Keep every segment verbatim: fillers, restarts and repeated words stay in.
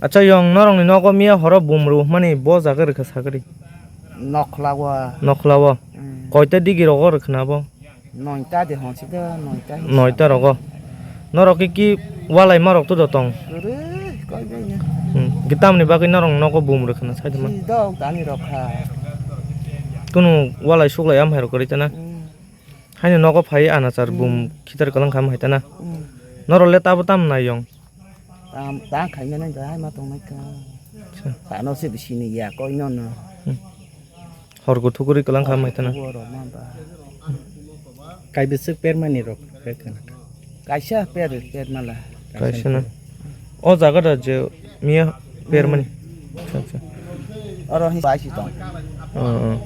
Acha yong, norokni nogo miya horo bum rwmani bo jaga rwkha sagri? Nokhla o. Nokhla o? Mm. Koita digi rogo rwkhna bo? Noita de honsi do, noita hinsa. Noita rogo. Norok ki, ki walai ma rok to do tong? Kwrwi, koi bai ya. Hmm. Ki tamni bagwi norok nogo bum rwkhna sai de ma? Si do, tani rokha. Kunu walai suklai am hai rok kwrwi ta na? Mm. Haino nogo phai anachar bum khitar kwlang kham hai ta na? Mm. Norok le tabo tam nai yong? Tam, ta khaina nai da, hai ma tong nai ka. Acha. Ta no se bisi ni ya, koi no no. Hmm. Hor kuthuk kwrwi kwlang kha mai tana. Hor kuthuk kwrwi ma ba. Kai bwswk permani rok per kana? Kaisa per, per mala. Kaisa na. O jaga da je miya permani. Hmm. Acha, acha. Oro hin bai si tong. Oh, oh.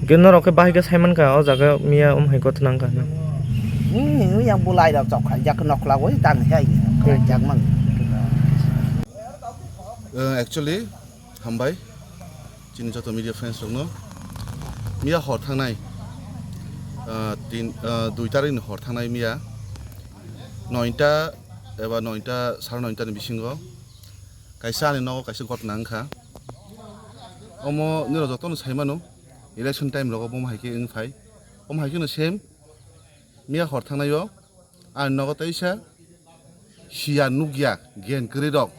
Ke norok ke bahai ke saiman ka, o jaga miya um hai kotha nang ka na. Hmm, yang bulai rok chok khai jak nok lagoi tang hai. Hmm. Jak mang. Uh, actually, hambai. Chini joto media friends rokno miya hor thangnai, ah, tin, ah, dui tarikni hor thangnai miya noita eba noita, sare noita ni bisingo kaisa ani nogo kaisa ghotna wngkha. Omo nirok jotono saimano, election time rogo bo hai khe wngphai. Omo hai kheno same miya hor thangnaio ani nogo teisa siya nukya gen kwrwi rok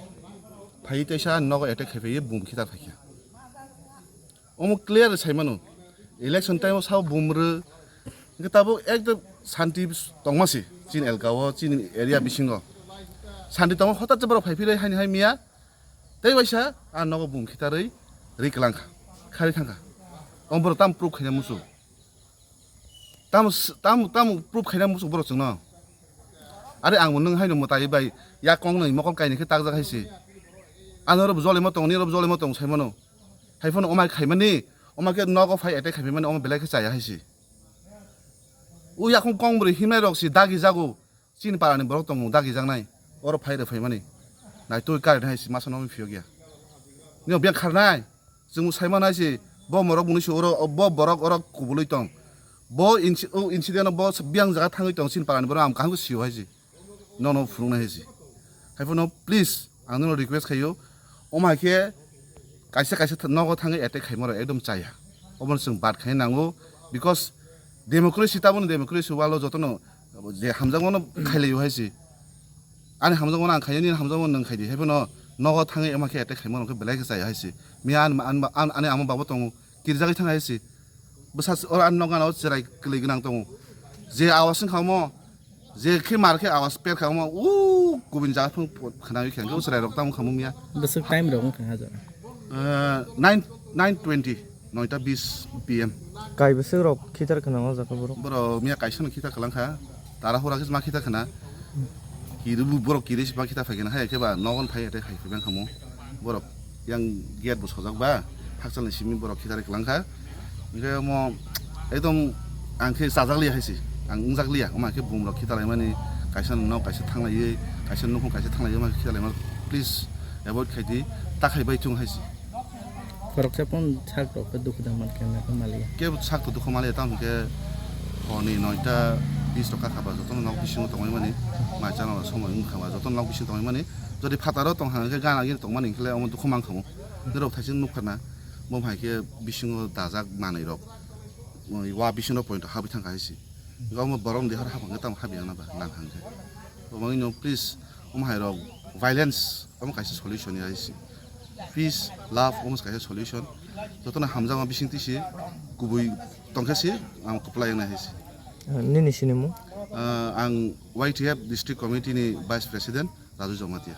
phaiwi teisa ani nogo attack khai phaiwi bum khitar phaikha. Omo clear sai mano, election time o sao bum rw, hwnkhe tabuk ekdom shanti tongma se chini elka o, chini area bisingo shanti tongma, hothat se borok phai phirwi haini hai miya tei waisa ani nogo bum khitarwi rwi kwlang kha, kharwi thang kha. Omo borok tamo proof khaina muchung? Tamo s-, tamo, tamo proof khaina muchung borok chwngno? Are ang bo nwng haino mwtai bai yak kong nwi mokol kainwi khe takjak hai se. Ano oro bo jolima tongo, nini oro bo jolima tongo sai mano. Hai phano omai khaimani, omai khe nogo phai attack khaimani, omo belai khe chaya hai se. O yakung kong bwrwi himnai rok se dagi jago. Chini parani borok tongo dagijaknai, oro phai rw phaimani. Naitugwi current hai se masa nokni phiyok ya. Nini biyang kharnai, chwngno sai manai se, bo morok mwnwi se oro, bo borok oro kubulwi tong. Bo inci-, o incident o bo biyang jaga thangwi tong, chini parani borok ang kaham khe sio hai se. Nono phunuknai hai se. Hai phano please, ang nono request khaio, omo hai khe kaisa kaisa th-, nogo thangwi attack khaima rok ekdom chaya. Obono chwng bad khaina nango, because democracy, tabukni democracy world o jotono je hamjakmano khailaio hai se. Ani hamjakmano ang khaio, nini hamjakmano nwng khaidi. Hai phano nogo thangwi omo khe attack khaima rok khe belai khe chaya hai se. Miya ani, ani, ani, ani ama babo tongo, kirjagwi thang hai se. Bwsa oro ani nok gana o chwrai kwlwi gwnang tongo. Je awas wngkha omo, je khe mar khe awas per kha omo, o kubun jaga phung khwnawi khe, hwnkhe o chwrai rok tamo khamu miya. Bwswk time rok wngkha ha jora? Eh, nine, nine twenty, noita bis P M. Kai bwswk rok khitar khna o jaga borok? Borok miya kaisa no khitar kwlang kha, tara hura khe ma khitar khna. Kiri bu borok kiri si ma khitar phai khna, hai khe ba nogon phai attack khai phai bang khamu. Borok yang gate bo sojak ba, hakchal ni simi borok khitar kwlang kha. Hingke omo ekdom ang khe chajak liya hai se, ang wngjak liya, omo hai khe bum rok khitar lai mani, kaisa nok kaisa thang laiwi, kaisa nukhung kaisa thang laiwi, omo hai khe khitar lai mani, please avoid khai di, ta khai bai thung hai se. Khoroksa pon sak rok khe dukhu da man khe na khe maliya. Kebo sak to dukhu maliya, tamo hingke hor ni noita bis rok kha kha ba, joto no nok bisingo tongwi mani, mai chana rok somoi wng kha ba, joto no nok bisingo tongwi mani, jodi phataro tong kha hingke gana gini tong mani hingke le omo dukhu man kha mo. Norok thaising nukha na, bo hai khe bisingo dajak manwi rok, wa bisingo point habwi thang kha hai se. Omo borok ni dehor habang khe tamo habya na ba nang hang khe. Omo ino please, omo hai rok violence, omo kaisa solution ya hai se. Peace, love, omo kaisa solution. Jotono hamjakma bising twi se kubui tong khe se ang kwplai wngnai hai se. Ah, nini sinimung? Ah, ang Y T F District Committee ni Vice President Raju Jamatia.